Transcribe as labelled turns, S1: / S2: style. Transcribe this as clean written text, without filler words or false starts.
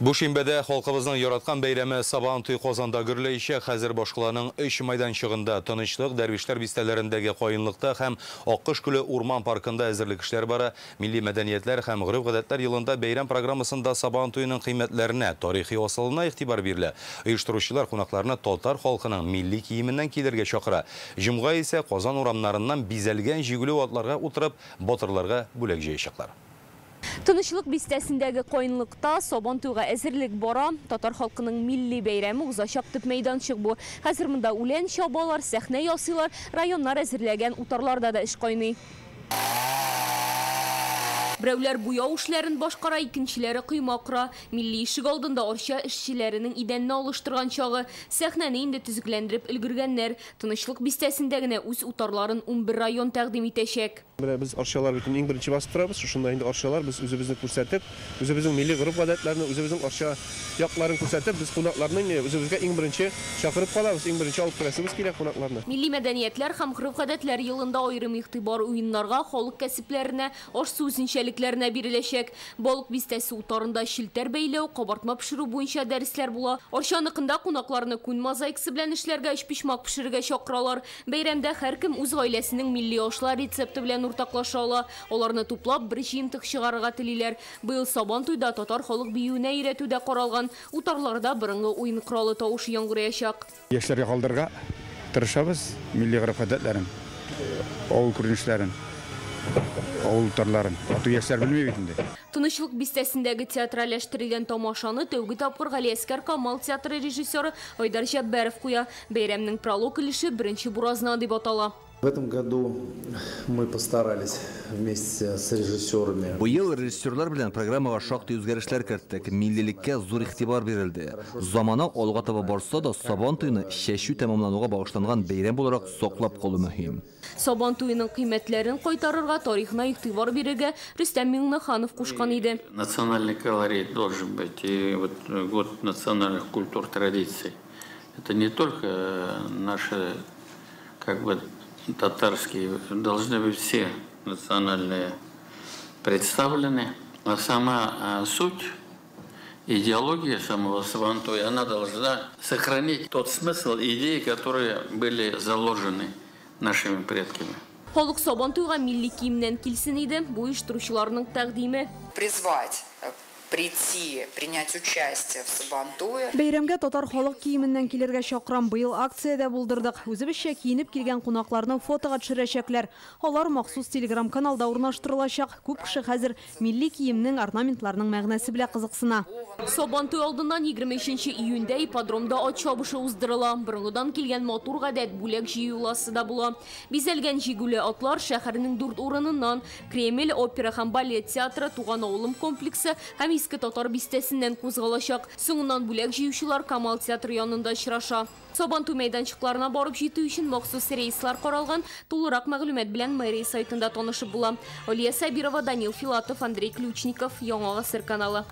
S1: Бу шимбәдә халкыбызның яраткан бәйрәме Сабантуй Казанда гөрләячәк. Хәзер башкаланың өч майданчыгында, Тынычлык, Дәрвишләр бистәләрендәге Каенлыкта һәм Аккош күле урман паркында әзерлек эшләре бара. Милли мәдәниятләр һәм гореф-гадәтләр елында бәйрәм программасында Сабантуйның кыйммәтләренә, тарихи асылына игътибар бирелә. Оештыручылар кунакларны татар халкының милли киеменнән килергә чакыра. Җомга исә Казан урамнарыннан бизәлгән җигүле атларга утырып, батырларга бүләк җыячаклар.
S2: Тынычлык бистәсендәге Каенлыкта Сабантуйга әзерлек бара. Татар халкының милли бәйрәме узачак төп мәйданчык бу. Хәзер монда үлән чабалар, сәхнә ясыйлар, районнар әзерләгән утарларда да эш кайный. Берәүләр буяу эшләрен башкара, икенчеләре койма кора. Милли ишек алдында Арча эшчеләренең идәнне алыштырган чагы. Сәхнәне инде төзекләндереп өлгергәннәр. Тынычлык бистәсендә генә үз утарларын 11 район тәкъдим итәчәк.
S3: Менә без арчалар бөтен иң беренче басып торабыз. Шушында инде арчалар без үзебезне күрсәтеп, үзебезнең милли гореф-гадәтләрне, үзебезнең арча якларын күрсәтеп, без кунакларны инде үзебезгә иң беренче чакырып калабыз, иң беренче алып керәсебез килә кунакларны.
S2: Милли мәдәниятләр һәм гореф-гадәтләр елында аерым игътибар уеннарга, халык кәсепләренә, аш-су үзенчәлекләренә биреләчәк. Балык бистәсе утарында челтәр бәйләү, кабартма пешерү буенча дәресләр була. Арчаныкында кунакларны күн мозаикасы белән эшләргә, өчпочмак пешерергә чакыралар. Бәйрәмдә һәркем үз гаиләсенең милли ашлар рецепты белән уртаклаша ала. Аларны туплап бер җыентык чыгарырга телиләр. Быел Сабантуйда татар халык биюенә өйрәтү дә каралган. Утарларда борынгы уен коралы тавышы яңгыраячак.
S4: Яшьләргә калдырырга тырышабыз милли гореф-гадәтләрен, авыл күренешләрен, авыл утарларын. Ату яшьләр белми бит инде.
S2: Тынычлык бистәсендәге театральләштерелгән тамашаны тәүге тапкыр Галиәсгар Камал театры режиссеры Айдар Җәббәров куя. Бәйрәмнең пролог өлеше «Беренче буразна» дип атала.
S5: В этом году мы постарались вместе с режиссерами.
S6: Быел режиссерлар белән программага шактый үзгәрешләр керттек. Миллилеккә зур игътибар бирелде. Замана алга таба барса да, Сабан туйны чәчү тәмамлануга багышланган бәйрәм буларак саклап калу мөһим.
S2: Сабан туеның кыйммәтләрен кайтарырга, тарихына игътибар бирергә Рөстәм Миңнеханов кушкан иде.
S7: Национальный колорит должен быть. И вот год национальных культур, традиций. Это не только наши, как бы, татарские, должны быть все национальные представлены. А сама суть, идеология самого Сабантуя, она должна сохранить тот смысл, идеи, которые были заложены нашими предками.
S2: Халык Сабантуйга милли киемнән килсен иде, бу оештыручыларның тәкъдиме.
S8: Призвать прийти, принять участие в Сабантуе.
S9: Бәйрәмгә татар халык киеменнән килергә чакырам. Быел акция дә булдырдык. Үзебезчә киенеп килгән кунакларны фотога төшерәчәкләр. Алар махсус телеграм-каналда урнаштырылачак. Күп кеше хәзер милли киемнең, орнаментларның мәгънәсе белән кызыксына.
S2: Сабантуй алдыннан 23 июньдә ипподромда ат чабышы уздырыла. Борынгыдан килгән матур гадәт бүләк җыю йоласы да була. Бизәлгән җигүле атлар шәһәрнең дүрт урыныннан Кремль, опера һәм балет театры, Туган авылым комплексы һәм Иске Татар бистәсеннән кузгалачак. Соңыннан бүләк җыючылар Камал театры янында очраша. Сабантуй мәйданчыкларына барып җитү өчен махсус рейслар каралган. Тулырак мәгълүмат белән мэрия сайтында танышып була. Алия Сабирова, Данил Филатов, Андрей Ключников, Яңа Гасыр каналы.